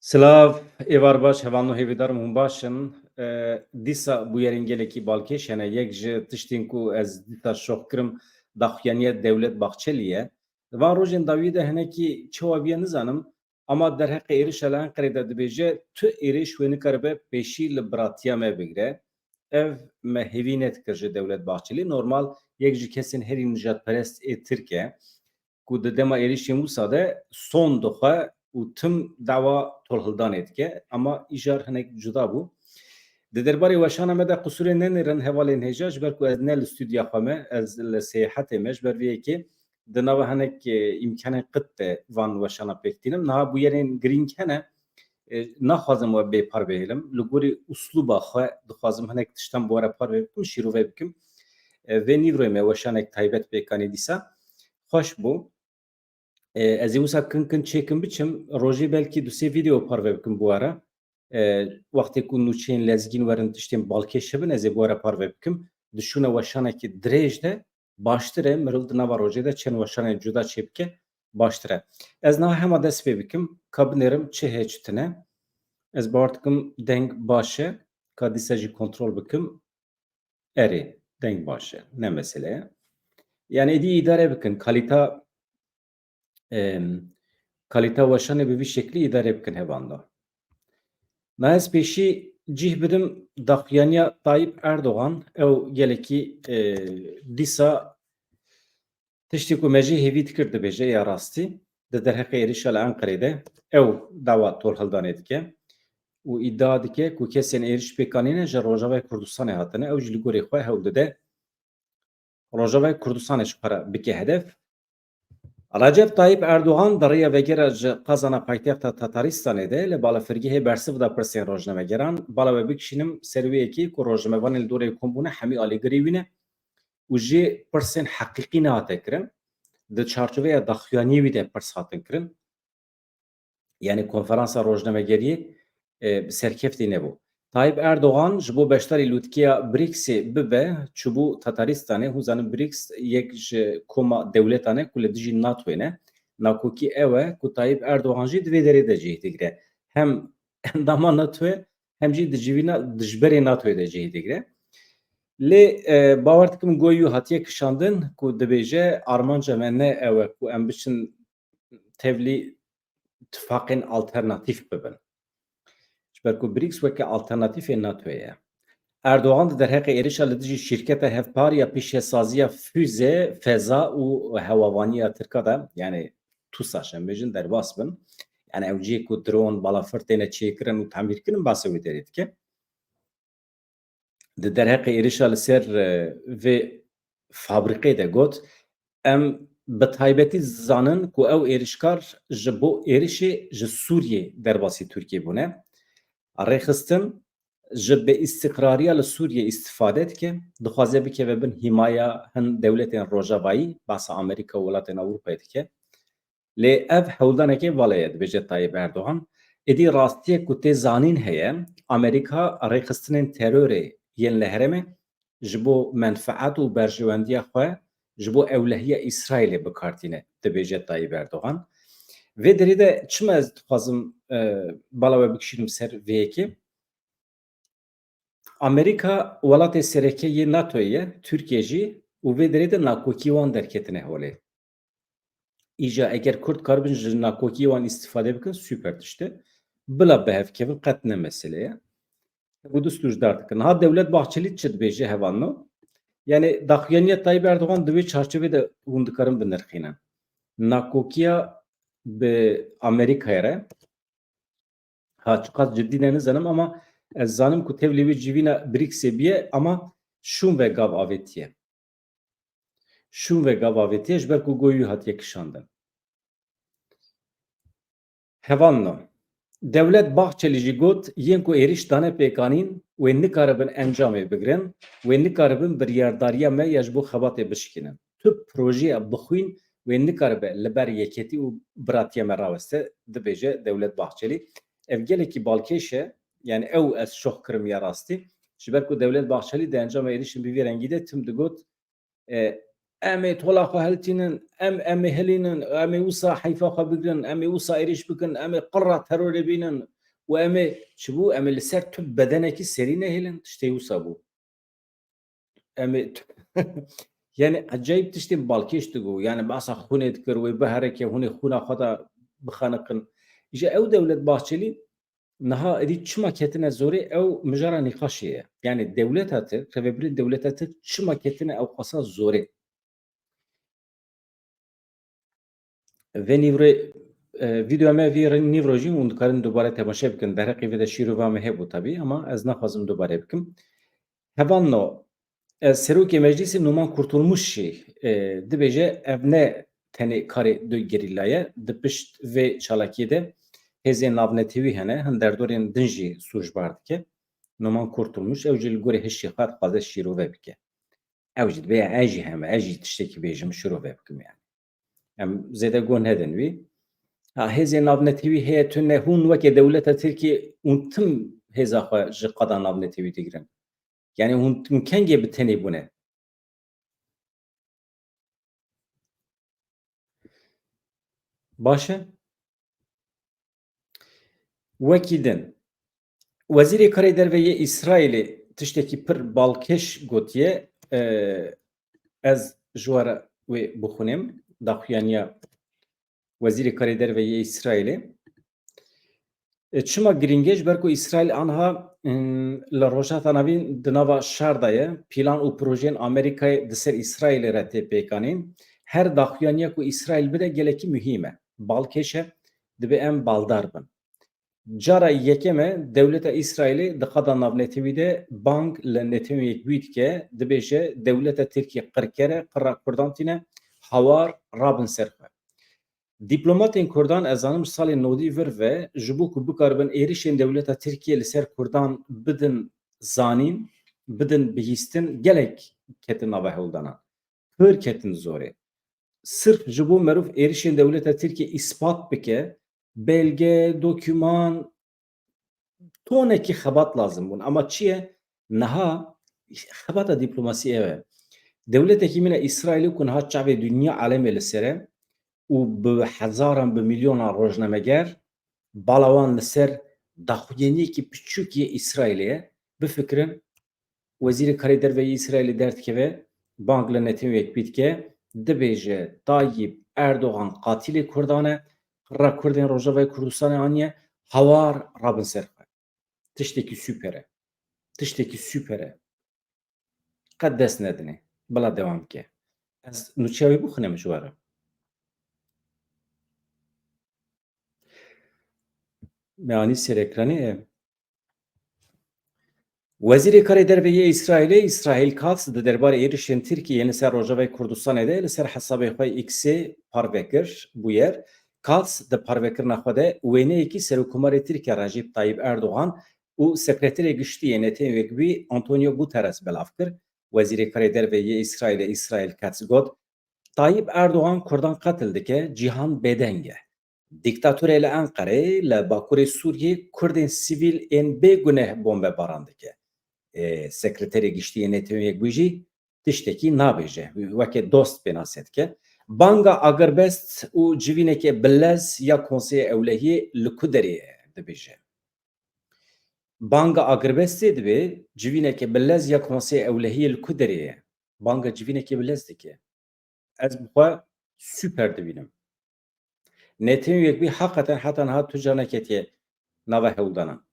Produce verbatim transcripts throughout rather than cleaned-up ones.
Silav, êvar baş, hevalno hêvîdar im hûn baş in. E, dîsa bûyerên gelekî balkêş hene. Yek ji tiştên ku ez dîsa şox kirim, daxuyaniya Dewlet Bahçelî ye. Di van rojên dawiyê de hinekî çawa bûye nizanim, ama derheqê êrişa li Enqerê de dibêje, tu êrîş wê nikaribe pêşî li biratiya me bigire. Ev me hêvî nedikir ji Dewlet Bahçelî. Normal, yek ji kesên herî nijadperest ê Tirk e, ku di dema êrişên wisa de son dixwe û tim dawa tolhildanê dike. Ama îcar hinek cuda bû. Di derbarê weşana me de qusûrê nenêrin hevalên hêja, ji ber ku ez ne li stûdya xwe me, ez li sêhetê me, ji ber vê yekê di nava hinek, e, îmkanên qit de van weşana pêk tînim. Niha bûyerên girîng hene, e, naxwazim we bê parve hêlim. Li gorî uslûba xwe dixwazim hinek tiştan bi we re parve bikim, şîrove bikim. E, vê nîvroyê me weşanek taybet pêk anî dîsa. Xweş bû. E, ez ê wisa kin kin çêkim biçim, rojê belkî du sê vîdeo parve bikim bi we re. E, wextê ku nûçeyên lezgîn werin, tiştên balkêş hebin, ez ê bi we re parve bikim. Di şûna weşanekî dirêj de baştir e, mirov di nava rojê de çend weşanên cuda çêbike, baştir e. Ez niha hema dest pê bikim, ka binêrim çi heye çi tune. Ez bawer dikim deng baş e, ka dîsa jî kontrol bikim. Erê, deng baş e, ne mesele ye. Yani êdî îdare bikin, kalîta, em, kalîta weşanê bi vî şeklî îdare bikin hevalno. Na ez pêşî cih bidim daxuyaniya Tayyip Erdogan, ew gelekî, e, dîsa tiştê ku me jê hêvî dikir dibêje ya rastî, di derheqê êrişa li Enqerê de ew dawa tolhildanê dike û îdia dike ku kesên êriş pêk anîne ji Rojavayê Kurdistanê hatine, ew jî li gorî xwe hewl dide Rojavayê Kurdistanê ji xwe re bike hedef. Recep Tayyip Erdogan di rêya vegera ji qazana paytexta Tataristanê de li balafirgehê bersiv da pirsên rojnamegeran. Bala we bikişînim ser wê yekê ku rojnamevanên li dorê kom bûne hemî alîgirê wî ne û jê pirsên heqîqî nehate kirin. Di çarçoveya daxuyaniyê wî de pirs hatin kirin. Yani konferansa rojnamegeriyê, e, bi serkeftî nebû. Tayyip Erdogan ji bo beşdarî lûtkiya BRICSê bibe, çûbû Tataristanê, hûn zanin BRICS yek ji koma dewletan e ku li dijî NATOyê ne. Nakokî ew e ku Tayyip Erdogan jî di vê derê de cih digire. Hem endama NATOyê hem jî di civîna dijberê NATOyê de cih digire. Lê, e, bawer dikim goyû hatiye kişandin ku dibêje armanca me ne ew e ku em biçin tevlî tifaqên alternatîf bibin. Ji ber ku BRICS weke alternatîfê NATOyê ye. Erdogan di derheqê êrişa li dijî şîrketa hevpar ya pîşesaziya füze, feza û hewavaniya Tirka de, yani TUSAŞ em bêjin, derbas bin. Yani ew cihê ku dron, balafir têne çêkirin û temîrkirin, behsa wê derê dike. Di derheqê êrişa li ser, e, vê fabrîqê de got, em bi taybetî zanin ku ew êrişkar ji bo êrişê ji Sûriyê derbasî Tirkiyê bûne. Rêxistin ji bêîstiqrariya li Sûriyê îstîfade dike, dixwaze bikeve bin hîmaya hin dewletên rojavayî, behsa Amerîka û welatên Ewropayê dike. Lê ev hewldanekê vala ye, dibêje Tayyip Erdogan. Êdî rastiyek ku tê zanîn heye, Amerîka rêxistinên terorê yên li herêmê ji bo menfeet û berjewendiya xwe, ji bo ewlehiya Îsraîlê bi kar tîne, dibêje Tayyip Erdogan. Vê derê de çima ez dixwazim, e, bala we bikişînim ser vê yekê? Amerîka welatê sereke yê NATOyê ye, Tirkiye jî, û vê derê de nakokî wan derketine holê. Îja eger Kurd karibin ji nakokiyê wan îstîfade bikin, super tişt e. Bila bi hev kevin, qet ne mesele ye. Ev dust û ji dar dikin. Niha Dewlet Bahçelî çi dibêje hevalno? Yani daxuyaniya Tayyip Erdogan di wê çarçovê de hûn dikarin binirxînin. Nakokiya bi Amerîkayê re, ha çiqas cidî ne nizanim, ama ez zanim ku tevlî wê civîna BRICSê bûye, ama şûn ve gav avêtiye. Şûn ve gav avêtiye, ji ber ku goyû hatiye kişandin. Hevalno, Dewlet Bahçelî jî got, yên ku êrîş dane pêkanîn, wê nikaribin encamê bigirin, wê nikaribin biryardariya me ya ji bo xebatê bişikînin. Tu projeya bixwîn wê nikaribe li ber yeketî û biratiya me raweste, dibêje Dewlet Bahçelî. Ev gelekî balkêş e, yani ew ez şox kirim ya rastî. Ji ber ku Dewlet Bahçelî di encama êrişên bi vî rengî de tim digot, e, em ê tola xwe hiltînin, em, em ê hilînin, em ê wisa heyfa xwe bigirin, em ê wisa êrîş bikin, em ê qirra terorê bînin, û em ê çi bû? Em ê li ser tu bedenekî serî nehêlin, tiştê wisa bû. Em ê yani ecayîb tiştên balkêş digo. Yani behsa xûnê dikir, wê biherike, hûnê xûna xwe de bixeniqin. Îja ew Dewlet Bahçelî niha êdî çima ketine zorê, ew mijara nîqaşê ye. Yani dewleta Tirk, rêvebirên dewleta Tirk çima ketine ewqasa zorê? Vê nîvrê, e, vîdyoya me vî re-, nîvro jî hûn dikarin dubare temaşe bikin. Derheqê vê de şîrova me hebû tabî, ama ez naxwazim dubare bikim. Hevalno, e, Serokê Meclîsê Numan Kurtulmuş jî, e, dibêje ev ne tenê karê du gerîla ye. Di pişt vê çalakiyê de hêzên navnetewî hene, hin derdorên din jî sûcbar dike. Numan Kurtulmuş ew jî li gorî hişê xwe dixwaze şîrove bike. Ew jî dibê ez jî heme, ez jî tiştekî bêjim, şirove bikim yani. Em zêde guh nedin wî. Ha, hêzên navnetewî heye tune, hûn weke dewleta Tirkiyê hûn tim hêza xwe ji qada navnetewî digirin. Yani hûn, hûn kengê bi tenê bûne? Baş e. Wekî din, Wezîrê Karê Derve yê Îsraîlê tiştekî pir balkêş gotiye, e, ez ji we re wê bixwînim, daxuyaniya Wezîrê Karê Derve yê Îsraîlê. E, çima girîng e? Ji ber ku Îsraîl anha, em, li Rojhilata Navîn di nava şer de ye. Plan û projeyên Amerîkayê di ser Îsraîlê re tê pêkanîn. Her daxuyaniya ku Îsraîl bide gelekî muhîm e. Balkêş e, dibe em baldar bin. Cara yekem e, dewleta Îsraîlê di qada navnetewî de bang li Netewên Yekbûyî dike, dibêje, dewleta Tirkiyê qirker e, qirra Kurdan tîne, hawar rabin ser xwe. Dîplomatên Kurdan, ez zanim, ji salên nodî vir ve ji bo ku bikaribin êrişên dewleta Tirkiyê li ser Kurdan bidin zanîn, bidin bihîstin, gelek ketin nava hewldanan. Pir ketin zorê. Sirf ji bo merov êrişên dewleta Tirkiyê îspat bike, belge, dokûman, tonekî xebat lazim bûn. Ama çi ye? Niha xebata dîplomasî ev e. Dewletekî mîna Îsraîlê ku niha çavê dinya alemê li ser e û bi hezaran, bi milyonan rojnameger, bala wan li ser daxuyaniyekî piçûk yê Îsraîlê ye. Bifikirin, Wezîrê Karê Derve yê Îsraîlê derdikeve, bang li Netewên Yekbûyî dike, dibêje, Tayyîp Erdogan qatilê Kurdan e, qirra Kurdên Rojavayê Kurdistanê aniye, hawar rabin ser xwe. Tiştekî super e. Tiştekî super e. Qet dest nedinê. Bila dewam bike. Ez nûçeya wî bixwînim ji we re. Me anî ser ekranê. Wezîrê Karê Derve yê Îsraîlê, Îsraîl Katz, di derbarê êrişên Tirkiyê yên li ser Rojavayê Kurdistanê de li ser hesabê xwe X-ê parve kir, bûyer. Katz di parvekirina xwe de wêneyekî Serokkomarê Tirkiye Recep Tayyip Erdogan û Sekreterê Giştî yê Netewên Yekbûyî Antonio Guterres belav kir. Wezîrê Karê Derve yê Îsraîlê Îsraîl Katz got, Tayyip Erdogan Kurdan qetil dike, cîhan bêdeng e. Dîktatorê li Enqereyê li Bakurê Sûriyê Kurdên sivîl ên bêguneh bombebaran dike. Ê, Sekreterê Giştî yê Netewên Yekbûyî jî tiştekî nabêje, weke dost pênase dike. Banga agirbest û civîneke bilez ya Konseyê Ewlehiyê li ku derê ye, dibêje. Banga agirbestê dibe civîneke bilez ya Konseyê Ewlehiyê li ku derê ye? Banga civîneke bilez dike. Ez bi xwe super dibînim. Netewên Yekbûyî heqeten heta niha tu car neketiye nava hewldanan.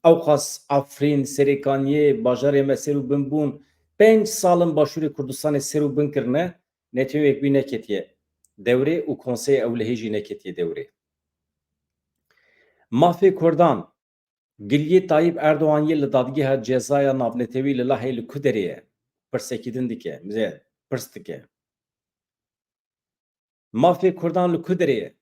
Ewqas Efrîn, Serêkaniyê, bajarê me ser û bin bûn. Pênc sal in Başûrê Kurdistanê ser û bin kirine, Netewên Yekbûyî neketiye dewrê û Konseyê Ewlehî jî neketiye dewrê. Mafê Kurdan, giliyê Tayyip Erdogan yê li Dadgeha Cezaya Navnetewî li Laheyê li ku derê ye? Pirsekî din dike, bize pirs dike. Mafê Kurdan li ku derê ye?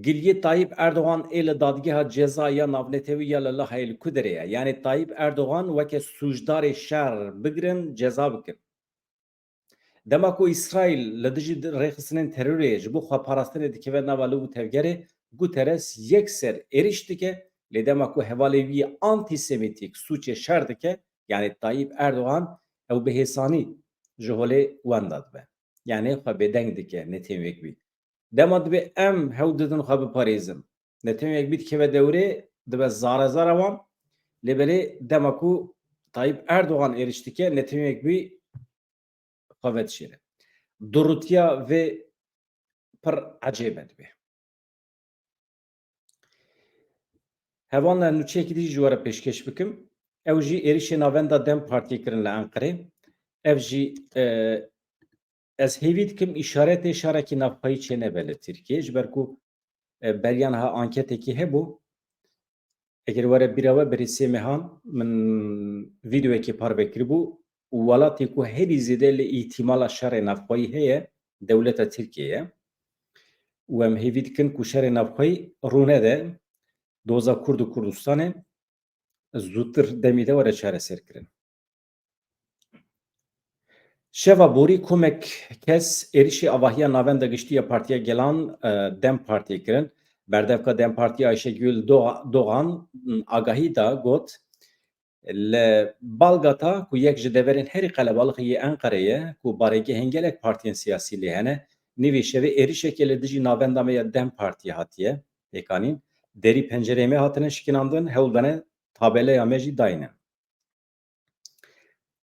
Giliyê Tayyip Erdogan ê li Dadgeha Ceza ya Navnetewî ya li Laheyê li ku derê ye? Yanî Tayyip Erdogan weke sûcdarê şer bigirin, ceza bikin. Dema ku Îsraîl li dijî rêxistinên terorê ji bo xweparastinê dikeve nava liv û tevgerê, Guterres yekser êrîş dike, lê dema ku hevalê wî antîsemîtîk sûcê şer dike, yanî Tayyip Erdogan, ew bi hêsanî ji holê wenda dibe. Yanî xwe bêdeng dike Netewên Yekbûyî. Dema dibe em hewl didin xwe biparêzin. Netewên Yekbûyî dikeve dewrê, dibe zare zare wan. Lê belê dema ku Tayyip Erdogan êrîş dike, netewimek bî xwe vedişêre. Durûtiya vê pir ecêb e dibe. Hevalno, nûçeyekî dî jî ji we re pêşkêş bikim. Ew jî êrîşê navenda DEM Partiyê kirin li Enqerê. Ev jî, e, ez hêvî dikim îşaretê şerekî navxweyî çênebe li Tirkiyê, ji ber ku, e, beriya niha anketekî hebû. Eger were bîra we, berî sê mehan min vîdeoyekê parve kiribû û welatê ku herî zêde li îhtîmala şerê navxweyî heye, dewleta Tirkiyê ye. Û em hêvî dikin ku şerê navxweyî rûnede, doza Kurd û Kurdistanê zûtir demî de were çareserkirin. Şeva borî komek kes êrişî avahiya Navenda Giştî ya Partiya Gelan, e, DEM Partiyê kirin. Berdevka DEM Partiyê Ayşegül Doğa-, Doğan, m, agahî da, got, li Balgata ku yek ji deverên herî qelebalixê yê Enqerê ye, ku baregehên gelek partiyên siyasî lê hene, nîvê şevê êrişekê li dijî navenda me ya DEM Partiyê hatiye pêkanîn. Derî pencereyê me hatine şikînandin, hewl dane tabeleya me jî dayînin.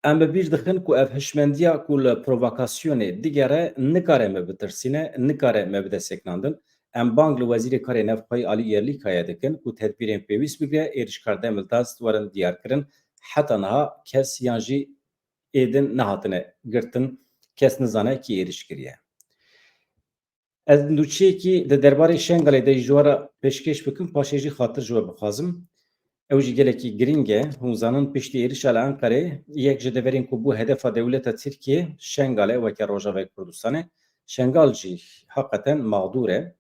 Em bi bîr dixin ku ev hişmendiya ku li provokasyonê digere, nikare me bitirsîne, nikare me bide sekinandin. Em bang li Wezîrê Karê Navxweyî Alî Yerlîkaya dikin ku tedbîrên pêwîst bigire, êrişkar Demiltaş werin diyarkirin. Heta niha kes yan jî êdin nehatine girtin, kes nizane kî êriş kiriye. Ez nûçeyekî di derbarê Şengalê de ji we re pêşkêş bikim, paşê jî xatir ji we bixwazim. Ew jî gelekî girîng e. Hûn zanin piştî êrişa li Enqerê yek ji deverên ku bû hedefa dewleta Tirkiyê Şengal e, weke Rojavayê Kurdistanê. Şengal jî heqeten mexdûr e.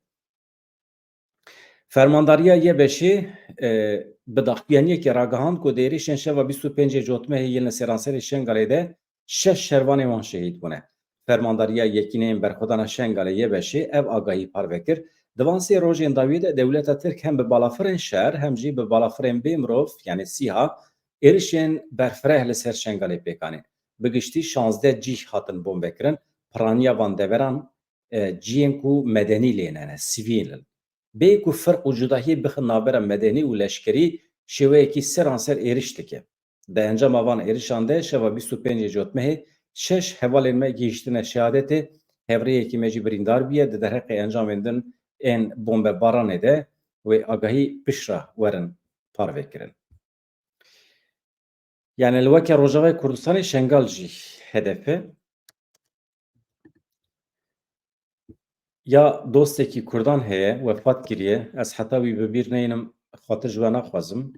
Fermandariya Y B Şê, e, bi daxuyaniyekê ragihand ku di êrişên şeva bîst û pêncê Cotmehê yên li sêranserê Şengalê de şeş şervanên wan şehîd bûne. Fermandariya Yekîneyên Berxwedana Şengalê Y B Şê ev agahî parve kir. Di van sê rojên dawiyê de dewleta Tirk hem bi balafirên şer hem jî bi balafirên bê mirov, yanî SÎHA, êrişên berfireh li ser Şengalê pêk anîn. Bi giştî şazdeh cîh hatin bombekirin. Piraniya van deveran, e, cihên ku medenî lê ne, ne, sivîl in. Bê ku ferq û cudahiyê bixin navbera medenî û leşkerî, şêweyekî seranser êriş dike. Di encama van êrişan de şeva bîst û pêncê Cotmehê şeş hevalên me gihîştine şehadetê, hevrêyekî me jî birîndar bûye di derheqê encamên din ên bombebaranê de. Wê agahî piştre werin parvekirin. Yani li weke Rojavayê Kurdistanê Şengal jî hedef e. Ya dostekî Kurdan heye, wefat kiriye. Ez heta wî bi bîr neynim, xatir ji we naxwazim.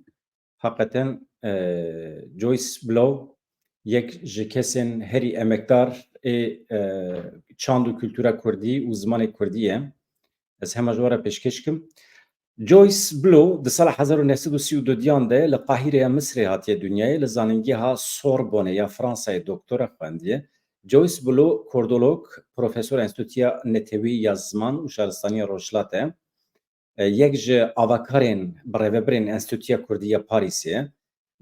Heqeten, e, Joyce Blow yek ji kesên herî emekdar ê, e, çand û kultura kurdî û zimanê kurdî ye. Ez hema ji we re pêşkêş kim. Joyce Blow di sala hezar û neh sed û sî û duyan de li Qahireya Misirê hatiye dinyayê, li zanîngeha Sorbonê ya Fransayê doktora xwendiye. Joyce Blow kurdolog, profesor Enstîtuya Netewî ya Ziman û Şaristaniya Rojhilat e. E, yek ji avakarên birêvebirên Enstîtuya Kurdî ya Parîsê ye.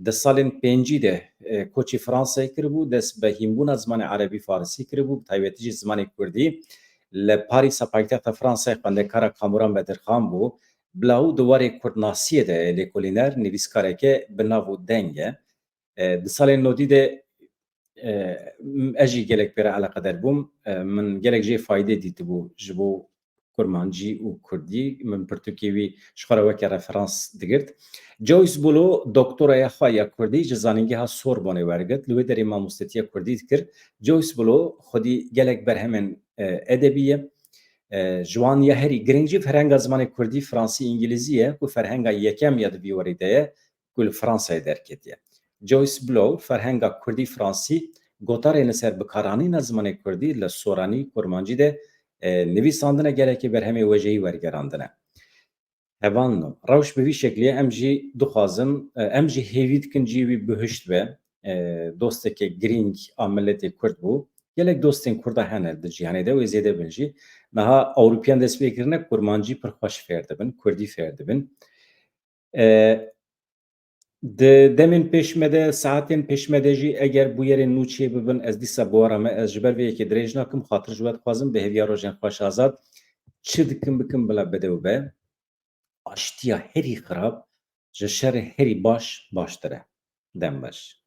Di salên pêncî de, e, koçî Fransayê kiribû, dest bi hînbûna zimanê erebî farisî kiribû, bi taybetî jî zimanê kurdî. Li Parîsa paytexta Fransayê xwendekara Kamuran Bedirxan bû. Bila û di warê kurdnasiyê de lêkolîner, nivîskareke bi nav û deng e. E, di salên nodî de, e, ez jî gelek pê re eleqedar bûm. E, min gelek jê faydê dîtibû ji bo kurmancî û kurdî. Min pirtûkê wî ji xwe re weke referans digirt. Joyce Blow doktoraya xwe ya kurdî ji Zanîngeha Sorbonê wergirt. Li wê derê mamostetiya kurdî dikir. Joyce Blow xwedî gelek berhemên, e, edebî ye. E, ji wan ya herî giring jî ferhenga zimanê kurdî, fransî, îngilîzî ye ku ferhenga yekem ya di vî warî de ye ku li Fransayê derketiye. Joyce Blow ferhenga kurdî fransî, gotarên li ser bikaranîna zimanê kurdî li soranî, kurmancî de, e, nivîsandine, gelekî berhemê wêjeyî wergerandine. Hevalno, rewş bi vî şeklî ye, em jî dixwazin, e, em jî hêvî dikin cihê wî bihişt be. E, dosteke girîng a miletê kurd bû. Gelek dostên kurda hene di cîhanê de, wê zêde bin jî. Niha Ewropiyan dest pê kirine kurmancî pir xweş fêr dibin, kurdî fêr dibin. E, di demên pêş me de, saetên pêş me de jî eger bûyerên nû çêbibin, ez dîsa bi we re me, ez ji ber vê yekê dirêj nakim, xatir ji we dixwazim, bi hêviya rojên xweş azad. Çi dikim bikim bila bide û be. Aştiya herî xirab ji şerê herî baş baştir e. Dem baş.